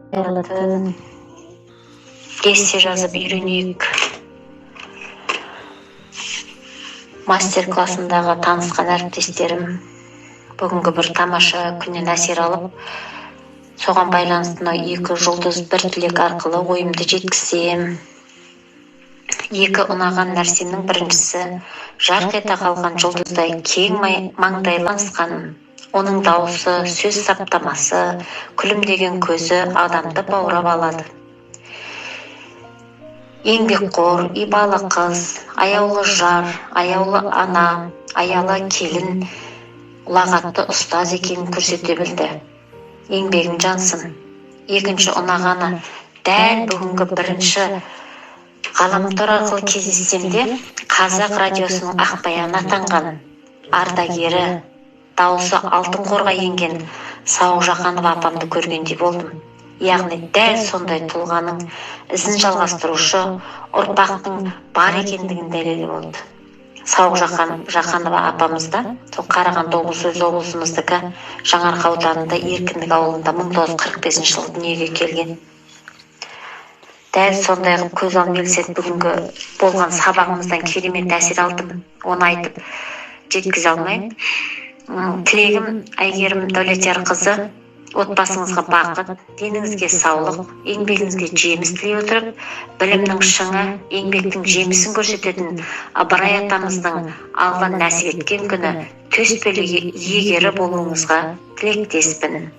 Қайырлы түн. Эссе жазып үйренейік мастер классындағы танысқан әріптестерім бүгінгі бір тамаша күннен әсер алып, соған байланысты мынау екі жұлдыз бір тілек арқылы ойымды жеткізсем. Екі ұнаған нәрсемнің біріншісі жарқ ете қалған жұлдыздай кең маңдайлы танысқаным. Оның дауысы, сөз саптамасы, күлімдеген көзі адамды баурап алады. Еңбекқор, ибалы қыз, аяулы жар, аяулы ана, аялы келін, ұлағатты ұстаз екенін көрсете білді. Еңбегің жансын. Екінші ұнағаны, дәл бүгінгі бірінші ғаламтор арқылы кездессем де, Қазақ радиосының ақбаяны атанған ардагері, дауысы алтын қорға енген Сауық Жақанова апамды көргендей болдым. Яғни дәл сондай тұлғаның ізін жалғастырушы ұрпақтың бар екендігін дәлелі болды. Сауық Жақанова апамыз да сол Қарағанды облысы, өз облысымыздікі, Жаңаарқа ауданында Еркіндік ауылында 1945 жылы дүниеге келген. Дәл сондай қылып көз алдыма елестетіп, бүгінгі болған сабағымыздан керемет әсер алдым. Оны айтып жеткізе алмаймын. Тілегім, Әйгерім Дәулетиярқызы, отбасыңызға бақыт, деніңізге саулық, еңбегіңізге жеміс тілей отырып, білімнің шыңы, еңбектің жемісін көрсететін Ыбырай атамыздың Алла нәсіп еткен күні төсбелгі иегері болуыңызға тілектеспін.